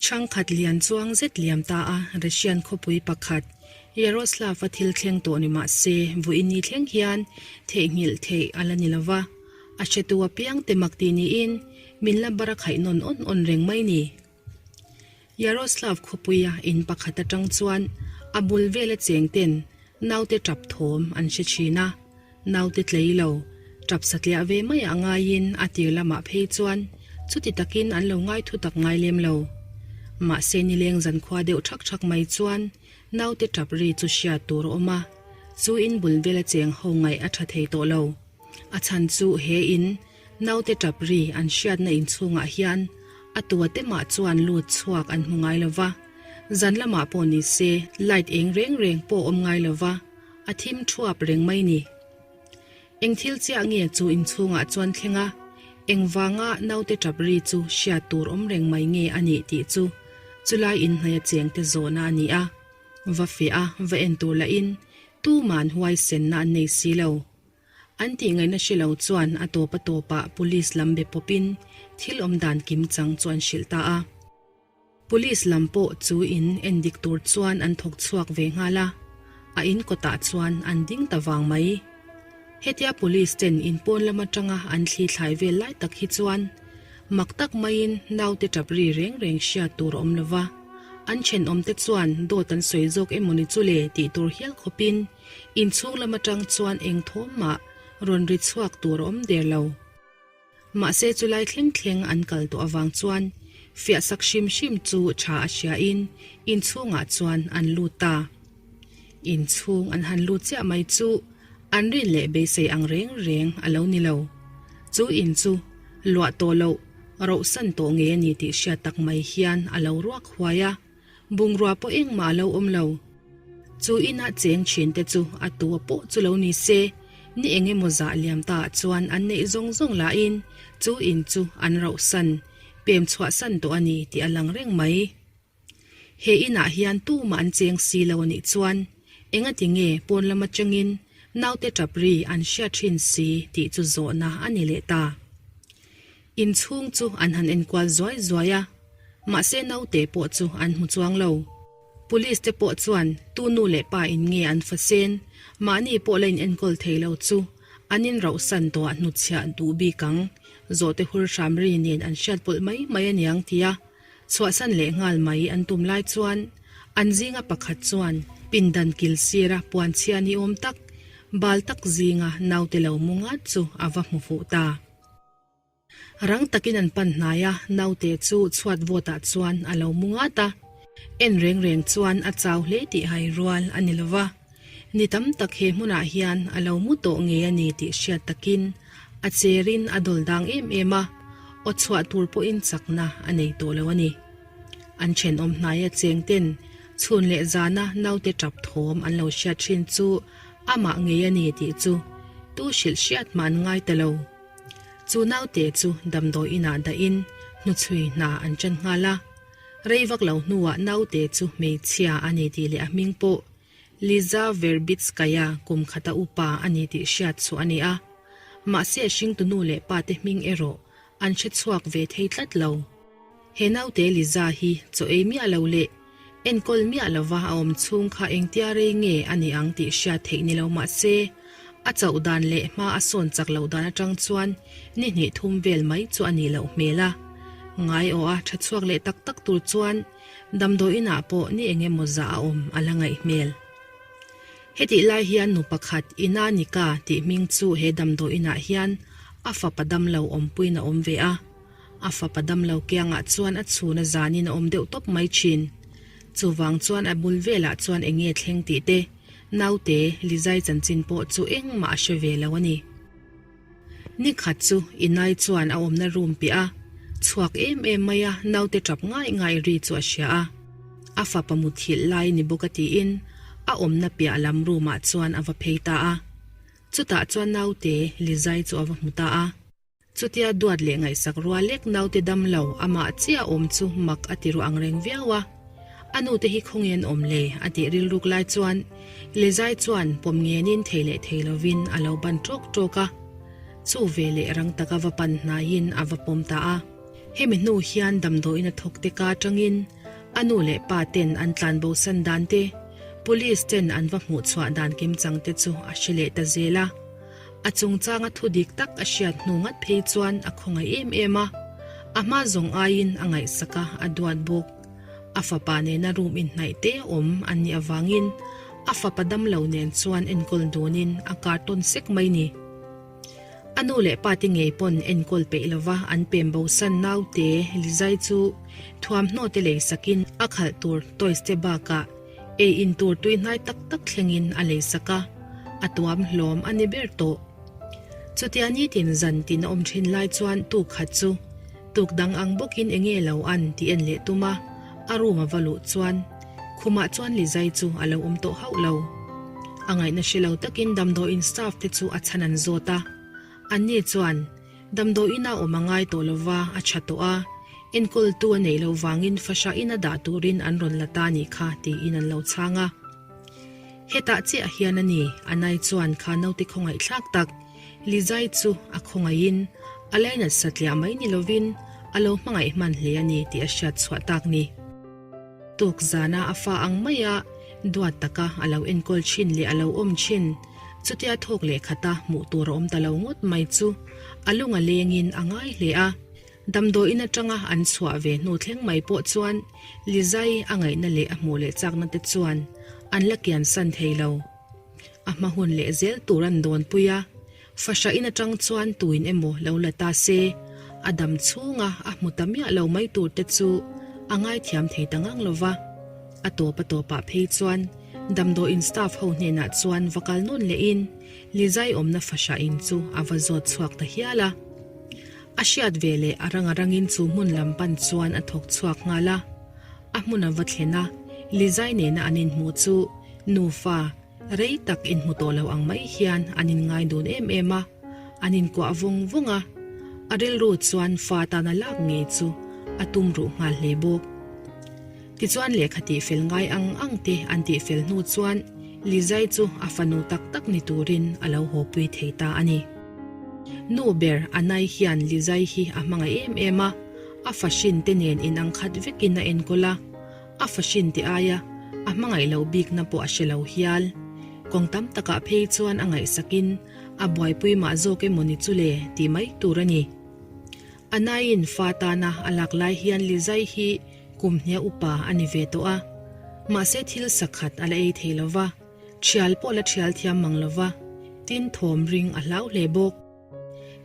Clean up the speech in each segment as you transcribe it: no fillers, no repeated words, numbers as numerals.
Chhangkhat lian chuang zet liam ta a, Russian khawpui pakhat, Yaroslav-a thil thleng tawh ni mah se, vawiin ni thleng hian theihnghilh theih a la ni lo va, a hretu apiang te mak tih niin min la bar a khaih nawn awn awn reng mai ni. Yaroslav khawpuia in pakhat atang chuan a bul vela cheng ten naute tap thawm an hre thin a, naute tlei lo, tap satliah ve mai a ngaiin a tir lamah phei chuan chuti takin an lo ngai thu tak ngai lem lo. Mahse nileng zankhua deuh thak thak mai chuan naute tap ri chu hriat tur a awm a, chu in bul vela cheng ho ngaih a tha thei tawh lo. A chhan chu he in Naute tap ri an hriatna inchhungah hian a tua te mah chuan lut chhuak an hmu ngai lo va, zan lamah pawh ni se light eng reng reng pawh awm ngai lo va, a thim thuap reng mai ni. Eng thil chiah nge chu inchhungah chuan thleng a, engvanga naute tap ri chu hriat tur awm reng mai nge a nih tih chu chulai inhnaia chengte zawhna a ni a, va fiah a, va en tur lahin tuman huaisenna an nei si lo. An tih ngaihna hre lo chuan a tawp a tawpah police lam be pawpin thil awm dan kim chang chu an hrilh ta a. Police lam pawh chu in en dik tur chuan an thawk chhuak ve nghal a, a in kawtah chuan an ding ta vang mai. Hetia police ten in pawn lam atanga an thli thlai vel lai tak hi chuan mak tak maiin naute tap ri reng reng hriat tur a awm lo va, an thenawmte chuan dawt an sawi zawk emawni chu le tih tur hial khawpin Inchhung lam atang chuan eng thawm mah rawn ri chhuak tur a awm der lo. Mahse chulai thleng thleng an kal tawh avang chuan fiah sak hrim hrim chu tha a hria in inchhungah chuan an lut ta. Inchhung an han lut chiah mai chu an rin leh beisei ang reng reng a lo ni lo. Chu in chu luah tawh loh rohsan tawh ngei a ni tih hriat tak mai hian a lo ruak huai a. Bungrua pawh engmah a lo awm lo. Chu inah cheng thin te chu a tu a pawh chu lo ni se, ni eng emaw zah liam ta ah chuan an neih zawng zawng lahin chu in chu an rauhsan, pem chhuahsan tawh a ni tih a lang reng mai. He inah hian tumah an cheng si lo a nih chuan engati nge pawn lam atangin naute tap ri an hriat thin si tih chu zawhna a ni leh ta. Inchhung chu an han enkual zuai zuai a, mahse naute pawh chu an hmu chuang lo. Police te pawh chuan tu nu leh pa in nge an fa sen, mahni pawh la in enkawl thei lo chu an in rauhsan tawh ah hnutchhiah duh bik ang, zawhte hur hram ri nen an hriat pawlh mai mai aniang tia chhuahsan leh nghal mai an tum lai chuan an zinga pakhat chuan pindan kil sira puanchhia ni awm tak, bal tak zinga naute lo mu ngat chu a va hmu fuh ta. Rang takin an pan hnai a, naute chu chhuat vawtah chuan a lo mu ngat a. En reng reng chuan a chau hle tih hai rual a ni lova. Ni tam tak he hmunah hian a lo mu tawh ngei a ni tih hriat takin a cherin a dawl dang em em a, aw chhuah tur pawhin chakna a nei tawh lo a ni. An thenawm hnaia cheng ten chhun leh zana naute tap thawm an lo hriat thin chu amah ngei a ni tih chu tu hrilh hriat mah an ngai ta lo. Chu naute chu damdawi inah dahin hnuchhui hna an ṭan nghal a. Rei vak lo hnuah naute chu hmeichhia a ni tih leh a hming pawh Liza Verbitskaya kum khata upa a ni tih hriat chu a ni a. Mahse a hringtu nu leh pate hming erawh an hre chhuak ve thei tlat lo. He naute Liza hi chaw ei miah lo leh enkawl miah lova a awm chhung kha engtia rei nge a ni ang tih hriat theih ni lo mah se, a chauh dan leh hma a sawn chak loh dan atang chuan ni hnih thum vel mai chu a nih loh hmel a. Ngai aw a tha chhuak leh tak tak tur chuan damdawi inah pawh ni eng emaw zah a awm a la ngaih hmel. Hetih lai hian nu pakhat Inanika tih hming chu he damdawi inah hian a fapa damlo awmpuiin a awm ve a. A fapa damlo kiangah chuan a chhun a zanin a awm deuh tawp mai thin. Chuvang chuan a bul velah chuan eng nge thleng tih te, naute Lizai chanchin pawh chu engmah a hre ve lo a ni. Ni khat chu Inai chuan a awmna room piah a chhuak em em mai a, naute tap ngai ngai ri chu a hria a. A fapa muthilh lai ni bawk a tiin a awmna piah lam room ah chuan a va phei ta a. Chutah chuan naute Lizai chu a va hmu ta a. Chutia duat leh ngaihsak rual lek naute dam lo amah chiah awm chu mak a ti ru ang reng viau a. A nute hi khawnge an awm le? a tih rilruk lai chuan Lizai chuan pawm ngenin thei leh thei lovin a lo ban ṭawk ṭawk a. Chu ve leh rang taka va pan hnaiin a va pawm ta a. Hemi hnu hian damdawiin a thawk te ka atangin a nu leh pa ten an tlanbo san dan te, Police ten an va hmuh chhuah dan kimchang te chu a hre leh ta zel a. A chungchanga thu dik tak a hriat hnu ngat phei chuan a khawngaih em em a, a hma zawng aiin a ngaihsak a, a duat bawk. A fapa nena room inhnaih te awm an nih avangin a fapa damlo nen chuan enkawl dunin a kar tawn sek mai ni. A nu leh pa te ngei pawn enkawl peih lova an pem bosan naute Lizai chu thuamhnaw te lei sakin a khalh tur toys te bakah ei in tur tui hnai tak tak thlengin a lei sak a, a tuam hlawm a ni ber tawh. Chutia nitin zan tin a awm thin lai chuan tuk khat chu tuk dang ang bawkin enge lo an tih en leh tum a, a room a va luh chuan khumah chuan Lizai chu a lo awm tawh hauh lo. A ngaihna hre lo takin damdawiin staff te chu a chhan an zawt a, anni chuan Damdawiin a awm a ngai tawh lova a tha tawh a, enkawltu a neih loh vangin fahrah ina dah turin an rawn la ta nih kha tiin an lo chhang a. Hetah chiah hian a ni, Anai chuan kha naute khawngaihthlak tak Lizai chu a khawngaihin a lainat satliah mai ni lovin a lo hmangaih hman hle a ni tih a hriat chhuah tak ni. Tuk zana a fa ang maia duat taka a lo enkawl thin leh a lo awm thin, chutia thawk leh khata hmuh tur a awm ta lo ngawt mai chu a lung a lengin a ngai hle a. Damdawiin atanga an chhuah ve hnu thleng mai pawh chuan Lizai a ngaihna leh a hmuh leh chakna te chuan an la kiansan thei lo. A hma hun leh zel tur an dawnpui a, Fahrah in atang chuan tuin emaw lo la ta se, a dam chhunga a hmu ta miah lo mai tur te chu a ngaithiam thei ta ngang lo va. A tawp a tawpah phei chuan damdawiin staff ho hnenah chuan va kal nawn lehin Lizai awmna fahrah in chu a va zawt chhuak ta hial a. A hriat ve leh a rang a rangin chu hmun lam pan chuan a thawk chhuak nghal a. A hmun a va thlen a, Lizai nena an inhmuh chu nufa, Rei tak inhmu tawh lo ang mai hian an inngai dun em em a, an inkuah vawng vawng a. A rilru chuan fa tana lak ngei chu a tum ruh nghal hle bawk. Tichuan lehkha tihfel ngai ang ang te an tihfel hnu chuan Lizai chu a fanu tak tak ni turin a lo hawpui thei ta a ni. Nu ber Anai hian Lizai hi a hmangaih em em a, a fa hrin te nen inang khat vekin a enkawl a. A fahrin tih aia a hmangaih loh bikna pawh a hre lo hial. Kawng tam takah phei chuan a ngaihsakin a buaipui mah zawk emaw ni chu le tih mai tur a ni. A naiin fa tana a lak lai hian Lizai hi kum hnia upa a ni ve tawh a. Mahse thil sakhat a la ei thei lo va, thial pawh la thial thiam mang lo va, tin thawm ring a hlau hle bawk.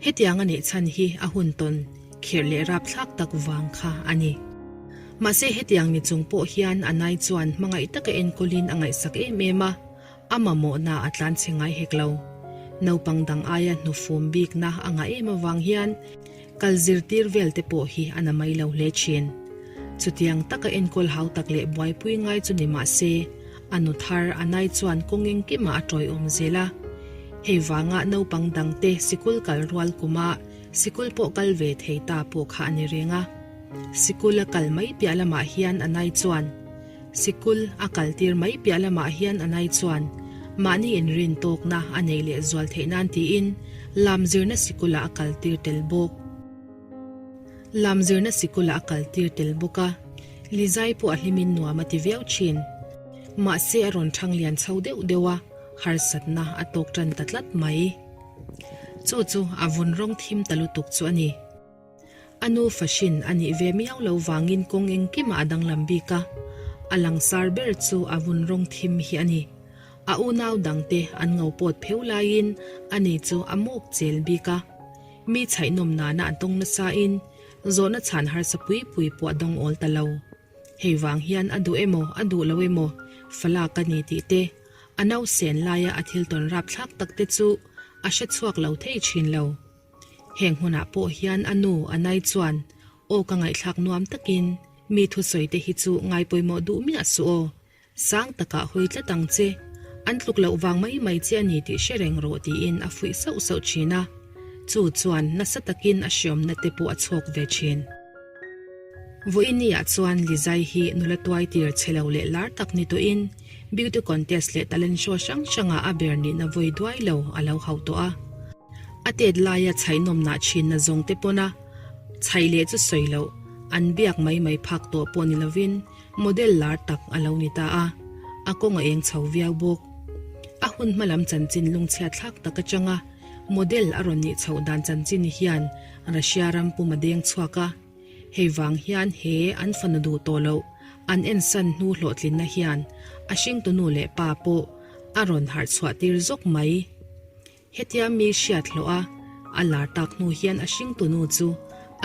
Hetiang a nih chhan hi a hun tawn khirh leh rapthlak tak vang kha a ni. Mahse hetiang ni chung pawh hian a nai chuan hmangaih taka enkawlin a ngaihsak em em a, a mamawhna a tlanchhe ngai hek lo. Naupang dang aia hnufum bikna a ngah em avang hian kal zirtir vel te pawh hi a na mai lo hle thin. Chutiang taka enkawl hau tak leh buaipui ngai chu ni mah se, A nu thar a nai chuan kawng engkimah a tawiawm zel a. Hei vanga naupang dangte sikul kal rual kuma sikul pawh kal ve thei ta pawh kha a ni reng a. Sikul a kal mai piah lamah hian a nai chuan Sikul a kal tir mai piah lamah hian a nai chuan mahni inrin tawkna a nei leh zual theih nan tiin lam zirna sikulah a kal tir tel bawk. Lam zirna sikulah a kal tir tel bawk a, Lizai pawh a hlimin nuam a ti viau thin. Mahse a rawn thang lian chho deuh deuh a, harsatna a tawk tan ta tlat mai. Chu chu a vun rawng thim ta lutuk chu a ni. A nu fahrin a nih ve miau lo vangin kawng engkimah a danglam bik a, a langsar ber chu a vun rawng thim hi a ni. A unau dangte an ngo pawt pheu laiin ani chu a mawk chel bik a. Mi chhaihnawm nana a dawng nasain zawhna chhan harsa pui pui pawh a dawng awl ta lo. Hei vang hian a duh emaw a duh lo emaw falak a ni tih te, a nausen laia a thil tawn rapthlak tak te chu a hre chhuak lo thei thin lo. Heng hunah pawh hian a nu a nai chuan aw ka ngaihthlak nuam takin mi thusawi te hi chu ngaipawimawh duh miah suh aw, Sang takah hawi tlat ang che, an tluk loh vang mai mai che a ni tih hre reng rawh tiin a fuih sauh sauh thin a, chu chuan nasa takin a hriawmna te pawh a chhawk ve thin. Vawiini ah chuan Lizai hi nula tuai tir che lo leh lar tak ni tawhin beauty contest leh talent show hrang hrangah a ber nihna vawi duai lo a lo hauh tawh a. A tet laia chhaihnawmnah thinna zawng te pawn a. Chhaih leh chu sawi loh, an biak mai mai phak tawh pawh ni lovin model lar tak a lo ni ta a, a kawng a eng chho viau bawk. A hun hma lam chanchin lungchhiat thlak tak atanga model a rawn nih chhoh dan chanchin hian Russia ram pum a deng chhuak a, hei vang hian he an fanu duh tawh loh an ensan hnu hlawhtlinna hian a hringtu nu leh pa pawh a rawn harh chhuah tir zawk mai. Hetia mi hriat hlawh a, a lar tak hnu hian a hringtu nu chu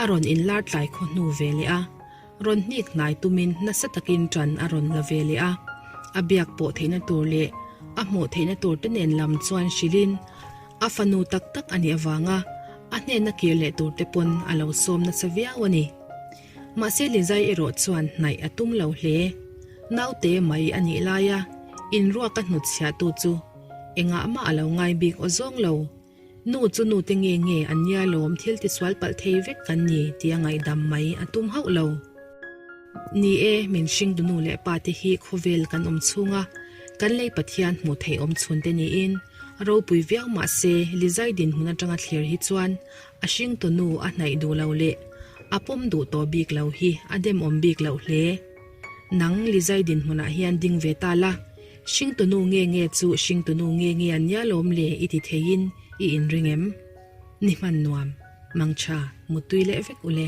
a rawn inlar tlai khaw hnu ve leh a, rawn hnik hnai tumin nasa takin ṭan a rawn la ve leh a. A biak pawh theihna tur leh a hmuh theihna tur te nen lam chuan hrilhin a fanu tak tak a nih avanga a hnena kir leh tur te pawn a lo sawm nasa viau a ni. Mahse Lizai erawh chuan hnaih a tum lo hle. Naute mai a nih laia inruak a hnutchhiahtu chu Engah mah a lo ngai bik aw zawng lo. Nu chu nu te nge nge an nia lawm thil tisual palh thei vek kan ni tia ngaihdam mai a tum hauh lo. Ni e, min hringtu nu leh pa te hi khawvel kan awm chhunga kan lei Pathian hmuh theih awm chhun te niin ropui viau mah se Lizai dinhmun atanga thlir hi chuan a hringtu nu a hnaih duh lo leh a pawm duh tawh bik lo hi a demawm bik loh hle. Nang Lizai dinhmunah hian ding ve ta la, Hringtunu nge nge chu hringtunu nge nge an nia lawm le i ti theiin i inring em? Ni hman nuam, mangtha, muttui leh vek ule.